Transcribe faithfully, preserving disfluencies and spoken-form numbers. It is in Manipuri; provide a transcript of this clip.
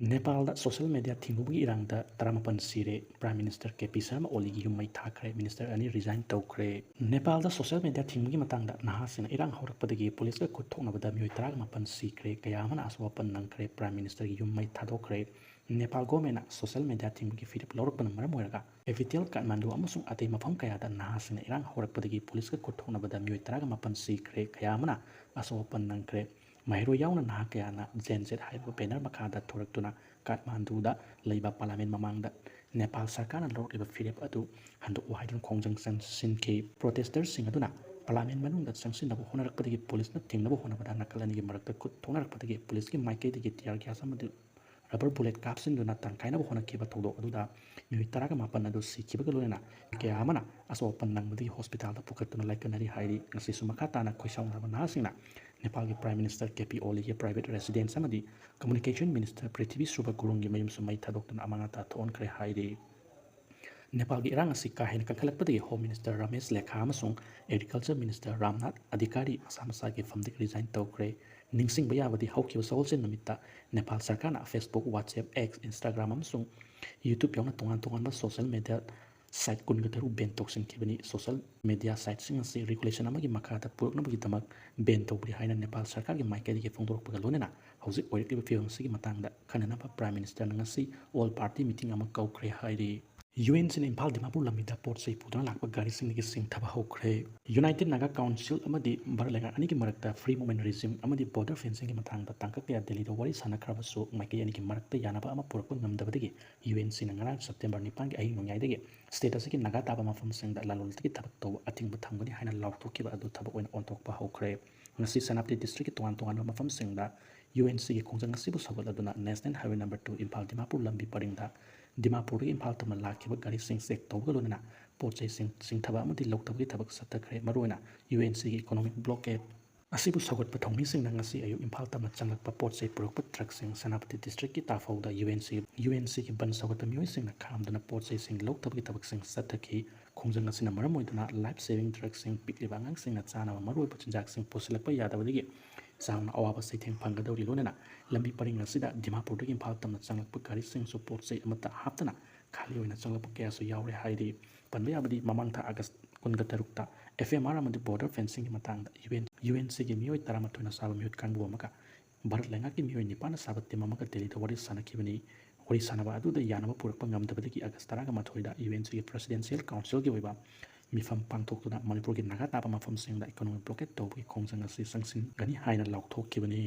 ꯅꯦꯄꯥꯜꯗ ꯁꯣꯁꯤꯌꯦꯜ ꯃꯦꯗꯤꯌꯥ ꯊꯤꯡꯕꯒꯤ ꯏꯔꯥꯡꯗ ꯇꯔꯥꯃꯥꯄꯟ ꯁꯤꯔꯦ꯫ Prime minister K P Sharma ꯑꯣꯂꯤꯒꯤ ꯌꯨꯝ ꯃꯩ ꯊꯥꯈ꯭ꯔꯦ꯫ ꯃꯤꯅꯤꯁꯇꯔ ꯑꯅꯤ ꯔꯤꯖꯥꯏꯟ ꯇꯧꯈ꯭ꯔꯦ꯫ ꯅꯦꯄꯥꯜꯗ ꯁꯣꯁꯤꯌꯦꯜ ꯃꯦꯗꯤꯌꯥ ꯊꯤꯡꯕꯒꯤ ꯃꯇꯥꯡꯗ ꯅꯍꯥꯁꯤꯡꯅ ꯏꯔꯥꯡ ꯍꯧꯔꯛꯄꯗꯒꯤ ꯄꯨꯂꯤꯁꯀ ꯈꯨꯠ ꯊꯣꯛꯅꯕꯗ ꯃꯤꯑꯣꯏ ꯇꯔꯥꯒ ꯃꯥꯄꯟ ꯁꯤꯈ꯭ꯔꯦ, ꯀꯌꯥ ꯑꯃꯅ ꯑꯁꯣꯛ ꯑꯄꯟ ꯅꯪꯈ꯭ꯔꯦ꯫ ꯄ꯭ꯔꯥꯏꯝ ꯃꯤꯅꯤꯁꯇꯔꯒꯤ ꯌꯨꯝ ꯃꯩ ꯊꯥꯗꯣꯛꯈ꯭ꯔꯦ꯫ ꯅꯦꯄꯥꯜ ꯒꯣꯔꯃꯦꯟꯅ ꯁꯣꯁꯤꯌꯦꯜ ꯃꯦꯗꯤꯌꯥ ꯊꯤꯡꯕꯒꯤ ꯐꯤꯔꯦꯞ ꯂꯧꯔꯛꯄꯅ ꯃꯔꯝ ꯑꯣꯏꯔꯒ ꯀꯦꯄꯤꯇꯦꯜ ꯀꯥꯊꯃꯥꯟꯗꯨ ꯑꯃꯁꯨꯡ ꯑꯇꯩ ꯃꯐꯝ ꯀꯌꯥꯗ ꯅꯍꯥꯁꯤꯡꯅ ꯏꯔꯥꯡ ꯍꯧꯔꯛꯄꯗꯒꯤ ꯄꯨꯂꯤꯁꯀ ꯈꯨꯠ ꯊꯣꯛꯅꯕꯗ ꯃꯤꯑꯣꯏ ꯇꯔꯥꯒ ꯃꯥꯄꯟ ꯁꯤꯈ꯭ꯔꯦ, ꯀꯌꯥ ꯑꯃꯅ ꯑꯁꯣꯛ ꯑꯄꯟ ꯅꯪꯈ꯭ꯔꯦ꯫ ꯃꯍꯩꯔꯣꯏ ꯌꯥꯎꯅ ꯅꯍꯥ ꯀꯌꯥꯅ ꯖꯦꯟ ꯖꯦꯠ ꯍꯥꯏꯔꯤꯕ ꯕꯦꯅꯔ ꯃꯈꯥꯗ ꯊꯣꯔꯛꯇꯨꯅ ꯀꯥꯊꯃꯥꯟꯗꯨꯗ ꯂꯩꯕ ꯄꯥꯔꯂꯤꯌꯥꯃꯦꯟ ꯃꯃꯥꯡꯗ ꯅꯦꯄꯥꯜ ꯁꯔꯀꯥꯔꯅ ꯂꯧꯔꯛꯂꯤꯕ ꯐꯤꯔꯦꯞ ꯑꯗꯨ ꯍꯟꯗꯣꯛꯎ ꯍꯥꯏꯗꯨꯅ ꯈꯣꯡꯖꯪ ꯆꯪꯁꯤꯟꯈꯤ꯫ ꯄ꯭ꯔꯣꯇꯦꯁꯇꯔꯁꯤꯡ ꯑꯗꯨꯅ ꯄꯥꯔꯂꯤꯌꯥꯃꯦꯟ ꯃꯅꯨꯡꯗ ꯆꯪꯁꯤꯟꯅꯕ ꯍꯣꯠꯅꯔꯛꯄꯗꯒꯤ ꯄꯨꯂꯤꯁꯅ ꯊꯤꯡꯅꯕ ꯍꯣꯠꯅꯕꯗ ꯅꯥꯀꯜ ꯑꯅꯤꯒꯤ ꯃꯔꯛꯇ ꯈꯨꯠ ꯊꯣꯛꯅꯔꯛꯄꯗꯒꯤ ꯄꯨꯂꯤꯁꯀꯤ ꯃꯥꯏꯀꯩꯗꯒꯤ ꯇꯤꯌꯥꯔ ꯒ꯭ꯌꯥꯁ ꯑꯃꯗꯤ ꯔꯕꯔ ꯕꯨꯂꯦꯠ ꯀꯥꯞꯁꯤꯟꯗꯨꯅ ꯇꯪꯈꯥꯏꯅꯕ ꯍꯣꯠꯅꯈꯤꯕ ꯊꯧꯗꯣꯛ ꯑꯗꯨꯗ ꯃꯤꯑꯣꯏ ꯇꯔꯥꯒ ꯃꯥꯄꯟ ꯑꯗꯨ ꯁꯤꯈꯤꯕꯒ ꯂꯣꯏꯅꯅ ꯀꯌꯥ ꯑꯃꯅ ꯑꯁꯣꯛ ꯑꯄꯟ ꯅꯪꯕꯗꯒꯤ ꯍꯣꯁꯄꯤꯇꯥꯜꯗ ꯄꯨꯈꯠꯇꯨꯅ ꯂꯥꯏꯀꯠꯅꯔꯤ ꯍꯥꯏꯔꯤ꯫ ꯉꯁꯤꯁꯨ ꯃꯈꯥ ꯇꯥꯅ ꯈꯣꯏꯁꯥꯎꯅꯔꯕ ꯅꯍꯥꯁꯤꯡꯅ ꯅꯦꯄꯥꯜꯒꯤ prime minister K P ꯑꯣꯂꯤꯒꯤ private residence ꯑꯃꯗꯤ ꯀꯝꯃꯨꯅꯤꯀꯦꯁꯟ ꯃꯤꯅꯤꯁꯇꯔ ꯄ꯭ꯔꯤꯊꯤꯕꯤ ꯁꯨꯕ ꯒꯨꯔꯨꯡꯒꯤ ꯃꯌꯨꯝꯁꯨ ꯃꯩ ꯊꯥꯗꯣꯛꯇꯨꯅ ꯑꯃꯥꯡ ꯑꯇꯥ ꯊꯣꯛꯍꯟꯈ꯭ꯔꯦ ꯍꯥꯏꯔꯤ꯫ ꯅꯦꯄꯥꯜꯒꯤ ꯏꯔꯥꯡ ꯑꯁꯤ ꯀꯥ ꯍꯦꯟꯅ ꯀꯟꯈꯠꯂꯛꯄꯗꯒꯤ ꯍꯣꯝ ꯃꯤꯅꯤꯁꯇꯔ ꯔꯥꯃꯦꯁ ꯂꯦꯈꯥ ꯑꯃꯁꯨꯡ ꯑꯦꯒ꯭ꯔꯤꯀꯜꯆꯔ ꯃꯤꯅꯤꯁꯇꯔ ꯔꯥꯝꯅꯥꯊ ꯑꯙꯤꯀꯥꯔꯤ ꯃꯁꯥ ꯃꯁꯥꯒꯤ ꯐꯝꯗꯒꯤ ꯔꯤꯖꯥꯏꯟ ꯇꯧꯈ꯭ꯔꯦ꯫ ꯅꯤꯡꯁꯤꯡꯕ ꯌꯥꯕꯗꯤ ꯍꯧꯈꯤꯕ ꯁꯒꯣꯜꯁꯦꯟ ꯅꯨꯃꯤꯠꯇ ꯅꯦꯄꯥꯜ ꯁꯔꯀꯥꯔꯅ Facebook, WhatsApp, X, Instagram ꯑꯃꯁꯨꯡ YouTube ꯌꯥꯎꯅ ꯇꯣꯉꯥꯟ ꯇꯣꯉꯥꯟꯕ ꯁꯣꯁꯤꯌꯦꯜ ꯃꯦꯗꯤꯌꯥ ꯁꯥꯏꯠ ꯀꯨꯟꯒ ꯇꯔꯨꯛ ꯕꯦꯟ ꯇꯧꯁꯤꯟꯈꯤꯕꯅꯤ꯫ ꯁꯣꯁꯤꯌꯦꯜ ꯃꯦꯗꯤꯌꯥ ꯁꯥꯏꯠꯁꯤꯡ ꯑꯁꯤ ꯔꯤꯒꯨꯂꯦꯁꯟ ꯑꯃꯒꯤ ꯃꯈꯥꯗ ꯄꯨꯔꯛꯅꯕꯒꯤꯗꯃꯛ ꯕꯦꯟ ꯇꯧꯕꯅꯤ ꯍꯥꯏꯅ ꯅꯦꯄꯥꯜ ꯁꯔꯀꯥꯔꯒꯤ ꯃꯥꯏꯀꯩꯗꯒꯤ ꯐꯣꯡꯗꯣꯔꯛꯄꯒ ꯂꯣꯏꯅꯅ ꯍꯧꯖꯤꯛ ꯑꯣꯏꯔꯛꯂꯤꯕ ꯐꯤꯕꯝ ꯑꯁꯤꯒꯤ ꯃꯇꯥꯡꯗ ꯈꯟꯅꯅꯕ ꯄ꯭ꯔꯥꯏꯝ ꯃꯤꯅꯤꯁꯇꯔꯅ ꯉꯁꯤ ꯑꯣꯜ ꯄꯥꯔꯇꯤ ꯃꯤꯇꯤꯡ ꯑꯃ ꯀꯧꯈ꯭ꯔꯦ ꯍꯥꯏꯔꯤ꯫ ꯌꯨ ꯑꯦꯟ ꯁꯤꯅ ꯏꯝꯐꯥꯜ ꯗꯤꯃꯥꯄꯨꯔ ꯂꯝꯕꯤꯗ ꯄꯣꯠ ꯆꯩ ꯄꯨꯗꯨꯅ ꯂꯥꯛꯄ ꯒꯥꯔꯤꯁꯤꯡꯗꯒꯤ ꯆꯤꯡꯊꯕ ꯍꯧꯈ꯭ꯔꯦ꯫ ꯌꯨꯅꯥꯏꯇꯦꯗ ꯅꯥꯒꯥ ꯀꯥꯎꯟꯁꯤꯜ ꯑꯃꯗꯤ ꯚꯥꯔꯠ ꯂꯩꯉꯥꯛ ꯑꯅꯤꯒꯤ ꯃꯔꯛꯇ ꯐ꯭ꯔꯤ ꯃꯨꯚꯃꯦꯟ ꯔꯤꯖꯤꯝ ꯑꯃꯗꯤ ꯕꯣꯔꯗꯔ ꯐꯦꯟꯁꯤꯡꯒꯤ ꯃꯇꯥꯡꯗ ꯇꯥꯡꯀꯛ ꯀꯌꯥ ꯗꯦꯜꯂꯤꯗ ꯋꯥꯔꯤ ꯁꯥꯟꯅꯈ꯭ꯔꯕꯁꯨ ꯃꯥꯏꯀꯩ ꯑꯅꯤꯒꯤ ꯃꯔꯛꯇ ꯌꯥꯅꯕ ꯑꯃ ꯄꯨꯔꯛꯄ ꯉꯝꯗꯕꯗꯒꯤ ꯌꯨ ꯑꯦꯟ ꯁꯤꯅ ꯉꯔꯥꯡ ꯁꯦꯞꯇꯦꯝꯕꯔ ꯅꯤꯄꯥꯟꯒꯤ ꯑꯍꯤꯡ ꯅꯣꯡꯌꯥꯏꯗꯒꯤ ꯁ꯭ꯇꯦꯠ ꯑꯁꯤꯒꯤ ꯅꯥꯒꯥ ꯇꯥꯕ ꯃꯐꯝꯁꯤꯡꯗ ꯂꯂꯣꯟꯂꯤꯇꯒꯤ ꯊꯕꯛ ꯇꯧꯕ ꯑꯊꯤꯡꯕ ꯊꯝꯒꯅꯤ ꯍꯥꯏꯅ ꯂꯥꯎꯊꯣꯛꯈꯤꯕ ꯑꯗꯨ ꯊꯕꯛ ꯑꯣꯏꯅ ꯑꯣꯟꯊꯣꯛꯄ ꯍꯧꯈ꯭ꯔꯦ꯫ ꯉꯁꯤ ꯁꯦꯅꯥꯄꯇꯤ ꯗꯤꯁꯇ꯭ꯔꯤꯛꯀꯤ ꯇꯣꯉꯥꯟ ꯇꯣꯉꯥꯟꯕ ꯃꯐꯝꯁꯤꯡꯗ ꯌꯨ ꯑꯦꯟ ꯁꯤꯒꯤ ꯈꯣꯡꯖꯪ ꯑꯁꯤꯕꯨ ꯁꯧꯒꯠꯂꯗꯨꯅ national highway number two Imphal Dimapur ꯂꯝꯕꯤ ꯄꯔꯤꯡꯗ ꯗꯤꯃꯥꯄꯨꯔꯗꯒꯤ ꯏꯝꯐꯥꯜ ꯇꯝꯅ ꯂꯥꯛꯈꯤꯕ ꯒꯥꯔꯤꯁꯤꯡ ꯆꯦꯛ ꯇꯧꯕꯒ ꯂꯣꯏꯅꯅ ꯄꯣꯠ ꯆꯩꯁꯤꯡ ꯆꯤꯡꯊꯕ ꯑꯃꯗꯤ ꯂꯧꯊꯕꯒꯤ ꯊꯕꯛ ꯆꯠꯊꯈ꯭ꯔꯦ꯫ ꯃꯔꯨꯑꯣꯏꯅ ꯌꯨ ꯑꯦꯟ ꯁꯤꯒꯤ ꯏꯀꯣꯅꯣꯃꯤꯛ ꯕ꯭ꯂꯣꯀꯦꯠ ꯑꯁꯤꯕꯨ ꯁꯧꯒꯠꯄ ꯊꯧꯃꯤꯁꯤꯡꯅ ꯉꯁꯤ ꯑꯌꯨꯛ ꯏꯝꯐꯥꯜ ꯇꯝꯅ ꯆꯪꯂꯛꯄ ꯄꯣꯠ ꯆꯩ ꯄꯨꯔꯛꯄ ꯇ꯭ꯔꯛꯁꯤꯡ ꯁꯦꯅꯥꯄꯇꯤ ꯗꯤꯁꯇ꯭ꯔꯤꯛꯀꯤ ꯇꯥꯐꯧꯗ U N C, U N ꯁꯤꯒꯤ ꯕꯟ ꯁꯧꯒꯠꯄ ꯃꯤꯑꯣꯏꯁꯤꯡꯅ ꯈꯥꯝꯗꯨꯅ ꯄꯣꯠ ꯆꯩꯁꯤꯡ ꯂꯧꯊꯕꯒꯤ ꯊꯕꯛꯁꯤꯡ ꯆꯠꯊꯈꯤ꯫ ꯈꯣꯡꯖꯪ ꯑꯁꯤꯅ ꯃꯔꯝ ꯑꯣꯏꯗꯨꯅ ꯂꯥꯏꯐ ꯁꯦꯚꯤꯡ ꯗ꯭ꯔꯛꯁꯤꯡ, ꯄꯤꯛꯂꯤꯕ ꯑꯉꯥꯡꯁꯤꯡꯅ ꯆꯥꯅꯕ ꯃꯔꯨꯑꯣꯏꯕ ꯆꯤꯟꯖꯥꯛꯁꯤꯡ ꯄꯨꯁꯤꯜꯂꯛꯄ ꯌꯥꯗꯕꯗꯒꯤ ꯆꯥꯎꯅ ꯑꯋꯥꯕ ꯆꯩꯊꯦꯡ ꯐꯪꯒꯗꯧꯔꯤ꯫ ꯂꯣꯏꯅꯅ ꯂꯝꯕꯤ ꯄꯔꯤꯡ ꯑꯁꯤꯗ ꯗꯤꯃꯥꯄꯨꯔꯗꯒꯤ ꯏꯝꯐꯥꯜ ꯇꯝꯅ ꯆꯪꯂꯛꯄ ꯒꯥꯔꯤꯁꯤꯡꯁꯨ ꯄꯣꯠ ꯆꯩ ꯑꯃꯠꯇ ꯍꯥꯞꯇꯅ ꯈꯥꯂꯤ ꯑꯣꯏꯅ ꯆꯪꯂꯛꯄ ꯀꯌꯥꯁꯨ ꯌꯥꯎꯔꯦ꯫ ꯍꯥꯏꯗꯤ ꯄꯟꯕ ꯌꯥꯕꯗꯤ ꯃꯃꯥꯡ ꯊꯥ ꯑꯥꯒꯁ ꯀꯨꯟꯒ ꯇꯔꯨꯛꯇ F M R ꯑꯃꯗꯤ border fencingꯒꯤ ꯃꯇꯥꯡꯗ U N, U N Cꯒꯤ ꯃꯤꯑꯣꯏ ꯇꯔꯥꯃꯥꯊꯣꯏꯅ ꯁꯥꯕ ꯃꯤꯍꯨꯠ ꯀꯥꯡꯕꯨ ꯑꯃꯒ ꯚꯥꯔꯠ ꯂꯩꯉꯥꯛꯀꯤ ꯃꯤꯑꯣꯏ ꯅꯤꯄꯥꯟꯅ ꯁꯥꯕ team ꯑꯃꯒ ꯗꯦꯜꯂꯤꯗ ꯋꯥꯔꯤ ꯁꯥꯟꯅꯈꯤꯕꯅꯤ꯫ ꯋꯥꯔꯤ ꯁꯥꯟꯅꯕ ꯑꯗꯨꯗ ꯌꯥꯅꯕ ꯄꯨꯔꯛꯄ ꯉꯝꯗꯕꯗꯒꯤ ꯑꯥꯒꯁ ꯇꯔꯥꯒ ꯃꯥꯊꯣꯏꯗ U N Cꯒꯤ Presidential Councilꯒꯤ ꯑꯣꯏꯕ ꯃꯤꯐꯝ ꯄꯥꯡꯊꯣꯛꯇꯨꯅ ꯃꯅꯤꯄꯨꯔꯒꯤ ꯅꯥꯒꯥ ꯇꯥꯕ ꯃꯐꯝꯁꯤꯡꯗ economic blockade ꯇꯧꯕꯒꯤ ꯈꯣꯡꯖꯪ ꯑꯁꯤ ꯆꯪꯁꯤꯟꯒꯅꯤ ꯍꯥꯏꯅ ꯂꯥꯎꯊꯣꯛꯈꯤꯕꯅꯤ꯫